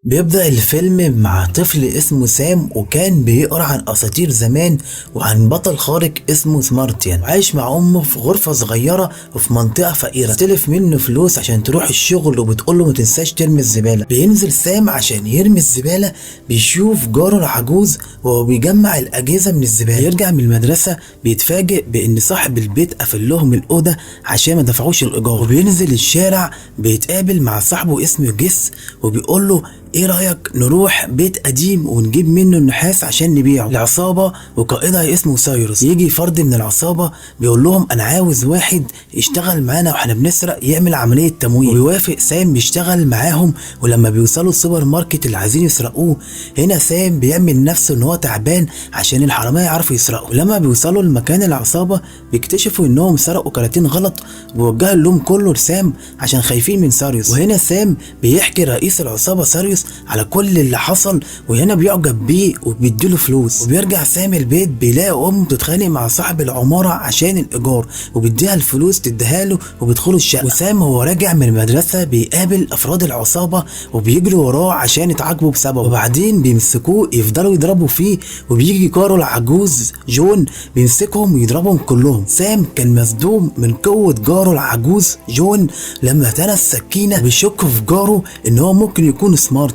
بيبدأ الفيلم مع طفل اسمه سام، وكان بيقرأ عن أساطير زمان وعن بطل خارق اسمه سمارتيان، وعايش مع أمه في غرفة صغيرة وفي منطقة فقيرة. استلف منه فلوس عشان تروح الشغل وبتقوله ما تنساش ترمي الزبالة. بينزل سام عشان يرمي الزبالة، بيشوف جاره العجوز وهو بيجمع الأجهزة من الزبالة. بيرجع من المدرسة بيتفاجئ بإن صاحب البيت قفل لهم الأوضة عشان ما دفعوش الإيجار. وبينزل الشارع بيتقابل مع صاحبه اسمه جيس وبيقول له ايه رأيك نروح بيت قديم ونجيب منه النحاس عشان نبيعه العصابة، وقائدها اسمه سايروس. يجي فرد من العصابة بيقول لهم انا عاوز واحد يشتغل معانا واحنا بنسرق، يعمل عملية تمويل. وبيوافق سام بيشتغل معاهم. ولما بيوصلوا السوبر ماركت اللي عايزين يسرقوه، هنا سام بيعمل نفسه ان هو تعبان عشان الحرامية يعرفوا يسرقوا. ولما بيوصلوا لمكان العصابة بيكتشفوا انهم سرقوا كراتين غلط، ووجهوا اللوم كله لسام عشان خايفين من سايروس. وهنا سام بيحكي رئيس العصابة سايروس على كل اللي حصل، وهنا بيعجب بيه وبيديله فلوس. وبيرجع سام البيت بيلاقي امه بتتخانق مع صاحب العمارة عشان الايجار، وبيديها الفلوس تديها له وبيدخلوا الشقة. وسام هو راجع من المدرسة بيقابل افراد العصابة وبيجروا وراه عشان يتعاقبوا بسببه، وبعدين بيمسكوه يفضلوا يضربوا فيه. وبيجي جاره العجوز جون بيمسكهم ويضربهم كلهم. سام كان مصدوم من قوة جاره العجوز جون لما تنى السكينة، وبيشك في جاره ان هو ممكن يكون سمارتين،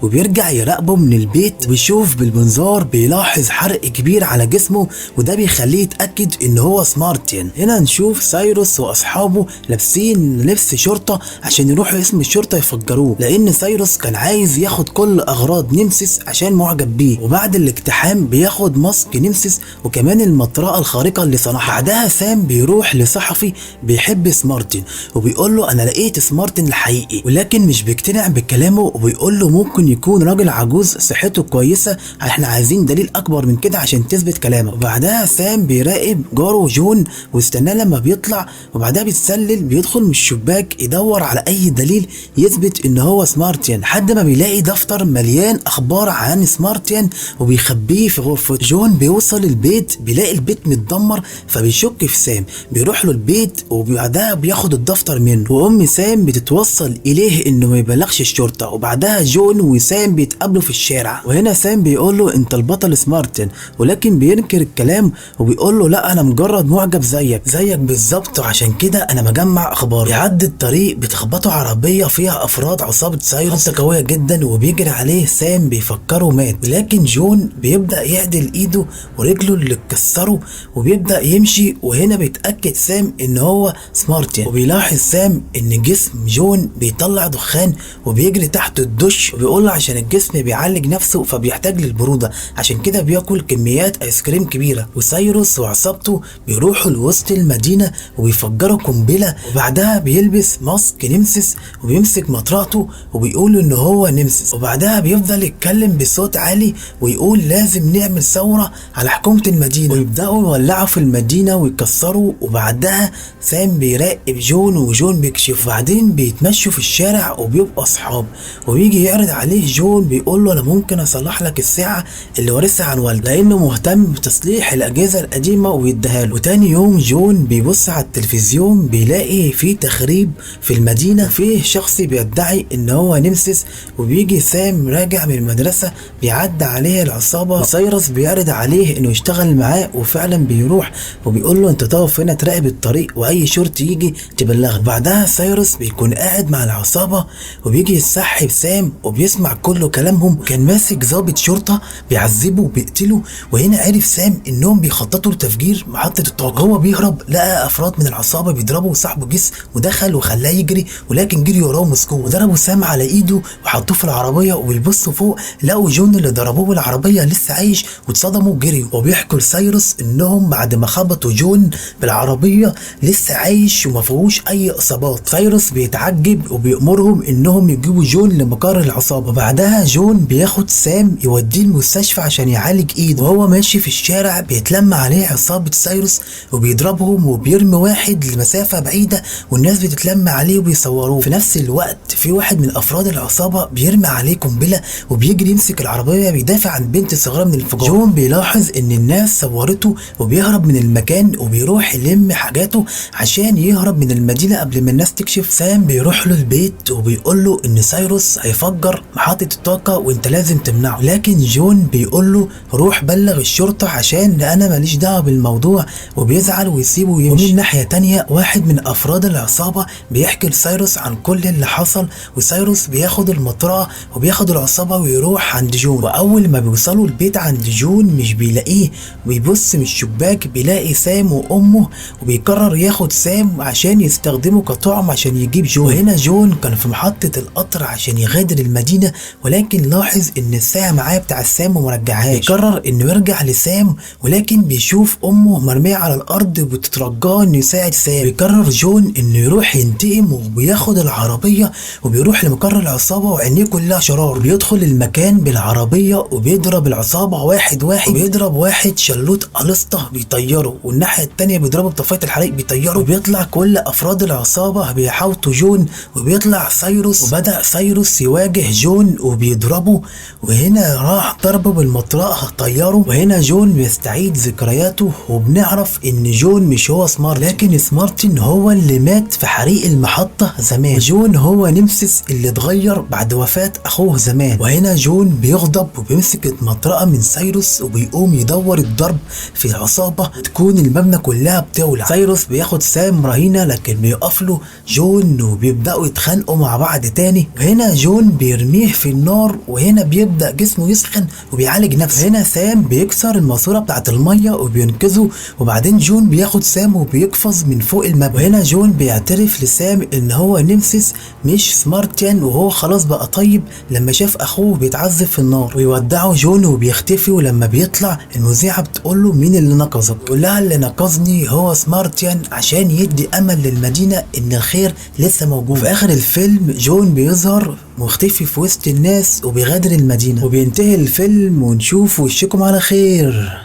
وبيرجع يراقبه من البيت وبيشوف بالمنظار بيلاحظ حرق كبير على جسمه، وده بيخليه يتأكد ان هو سمارتين. هنا نشوف سايروس واصحابه لابسين لبس شرطة عشان يروحوا اسم الشرطة يفجروه، لان سايروس كان عايز ياخد كل اغراض نمسيس عشان معجب بيه. وبعد الاقتحام بياخد mask نمسيس وكمان المطرقة الخارقة اللي صنعها. بعدها سام بيروح لصحفي بيحب سمارتين وبيقول له انا لقيت سمارتين الحقيقي، ولكن مش بيقتنع بكلامه وبيقول له ممكن يكون راجل عجوز صحته كويسة، احنا عايزين دليل اكبر من كده عشان تثبت كلامك. وبعدها سام بيراقب جاره جون ويستناه لما بيطلع، وبعدها بيتسلل بيدخل من الشباك يدور على اي دليل يثبت ان هو سمارتيان، لحد ما بيلاقي دفتر مليان اخبار عن سمارتيان وبيخبيه في غرفة. جون بيوصل البيت بيلاقي البيت متدمر، فبيشك في سام، بيروح له البيت وبعدها بياخد الدفتر منه. وام سام بتتوصل اليه انه ما يبلغش الشرطة. وبعدها جون وسام بيتقابلوا في الشارع، وهنا سام بيقول له انت البطل سمارتين، ولكن بينكر الكلام وبيقول له لا انا مجرد معجب زيك بالظبط، وعشان كده انا مجمع اخبار. بيعدي الطريق بتخبطه عربية فيها افراد عصابة سايروس قوية جدا، وبيجري عليه سام بيفكره مات، ولكن جون بيبدا يعدل ايده ورجله اللي اتكسروا وبيبدا يمشي. وهنا بيتاكد سام ان هو سمارتين، وبيلاحظ سام ان جسم جون بيطلع دخان وبيجري تحت الدش، وبيقول له عشان الجسم بيعالج نفسه فبيحتاج للبروده، عشان كده بياكل كميات ايس كريم كبيرة. وسايروس وعصابته بيروحوا لوسط المدينة وبيفجروا قنبلة، وبعدها بيلبس mask نمسيس وبيمسك مطرقته وبيقول ان هو نمسيس. وبعدها بيفضل يتكلم بصوت عالي ويقول لازم نعمل ثورة على حكومة المدينة، ويبداوا يولعوا في المدينة ويكسروا. وبعدها سام بيراقب جون وجون بيكشف. وبعدين بيتمشوا في الشارع وبيبقوا اصحاب، وبيجي يعرض عليه جون بيقول له انا ممكن اصلح لك الساعة اللي وارثها عن والدي، لانه مهتم بتصليح الاجهزة القديمة ويديها له. وتاني يوم جون بيبص على التلفزيون بيلاقي في تخريب في المدينة، فيه شخص بيدعي ان هو نمسيس. وبيجي سام راجع من المدرسة بيعدي عليه العصابة، وسايروس بيعرض عليه انه يشتغل معاه، وفعلا بيروح وبيقول له انت تقف هنا تراقب الطريق واي شرطي يجي تبلغه. بعدها سايروس بيكون قاعد مع العصابة وبيجي يسحب سام وبيسمع كل كلامهم. كان ماسك ضابط شرطه بيعذبه وبيقتله، وهنا عرف سام انهم بيخططوا لتفجير محطة الطاقة. هو بيهرب لقى افراد من العصابة بيضربوا صاحبه جس ودخل وخلاه يجري، ولكن جري وراه ومسكوه وضربوا سام على ايده وحطوه في العربية. وبيبصوا فوق لقوا جون اللي ضربوه بالعربية لسه عايش، واتصدموا وجريوا. وبيحكوا لسايروس انهم بعد ما خبطوا جون بالعربية لسه عايش وما فيهوش اي اصابات. سايروس بيتعجب وبيأمرهم انهم يجيبوا جون لمقر العصابة. وبعدها جون بياخد سام يوديه المستشفى عشان يعالج ايده. وهو ماشي في الشارع بيتلم عليه عصابة سايروس وبيضربهم وبيرمي واحد لمسافة بعيدة، والناس بتتلم عليه وبيصوروه. في نفس الوقت في واحد من افراد العصابة بيرمي عليه قنبلة وبيجري يمسك العربية بيدافع عن بنت صغيرة من الانفجار. جون بيلاحظ ان الناس صورته وبيهرب من المكان وبيروح يلم حاجاته عشان يهرب من المدينة قبل ما الناس تكشف. سام بيروح له البيت وبيقول له ان سايروس هيفجر يفجر محطة الطاقة وانت لازم تمنعه. لكن جون بيقول له روح بلغ الشرطة عشان انا ماليش دعوة بالموضوع، وبيزعل ويسيبه ويمشي. ومن ناحية تانية واحد من افراد العصابة بيحكي لسايروس عن كل اللي حصل، وسايروس بياخد المطرقة وبياخد العصابة ويروح عند جون. واول ما بيوصلوا البيت عند جون مش بيلاقيه، ويبص من الشباك بيلاقي سام وامه، وبيقرر ياخد سام عشان يستخدمه كطعم عشان يجيب جون. وهنا جون كان في محطة القطر عشان يغادر المدينة، ولكن لاحظ ان الساعة معاه بتاع سام ومرجعهاش. بيقرر انه يرجع لسام، ولكن بيشوف امه مرمية على الارض وبتترجاه انه يساعد سام. بيقرر جون انه يروح ينتقم، وبياخد العربية وبيروح لمقر العصابة وعينيه كلها شرار. بيدخل المكان بالعربية وبيضرب العصابة واحد واحد، وبيضرب واحد شلوت قلسطة بيطيره، والناحية التانية بيضربه بطفاية الحريق بيطيره. وبيطلع كل افراد العصابة بيحاوطوا جون، وبيطلع سايروس، وبدأ سايروس يواجه جون وبيضربه، وهنا راح ضربه بالمطرقة طيارة. وهنا جون بيستعيد ذكرياته، وبنعرف ان جون مش هو سمارتن، لكن سمارتن هو اللي مات في حريق المحطة زمان. جون هو نمسيس اللي اتغير بعد وفاة اخوه زمان. وهنا جون بيغضب وبيمسك المطرقة من سايروس وبيقوم يدور الضرب في العصابة، تكون المبنى كلها بتولع. سايروس بياخد سام رهينة، لكن بيقف له جون وبيبدأوا يتخانقوا مع بعض تاني. وهنا جون بيرميه في النار، وهنا بيبدأ جسمه يسخن وبيعالج نفسه. هنا سام بيكسر الماسورة بتاعت المية وبينقذه، وبعدين جون بياخد سام وبيقفز من فوق المبنى. وهنا جون بيعترف لسام ان هو نمسيس مش سمارتيان، وهو خلاص بقى طيب لما شاف اخوه بيتعذب في النار. ويودعه جون وبيختفي، ولما بيطلع المذيعة بتقول له مين اللي نقذك؟ يقول لها اللي نقذني هو سمارتيان عشان يدي امل للمدينة ان الخير لسه موجود. في اخر الفيلم جون بيظهر مختفي في وسط الناس وبيغادر المدينة، وبينتهي الفيلم ونشوف وشكم على خير.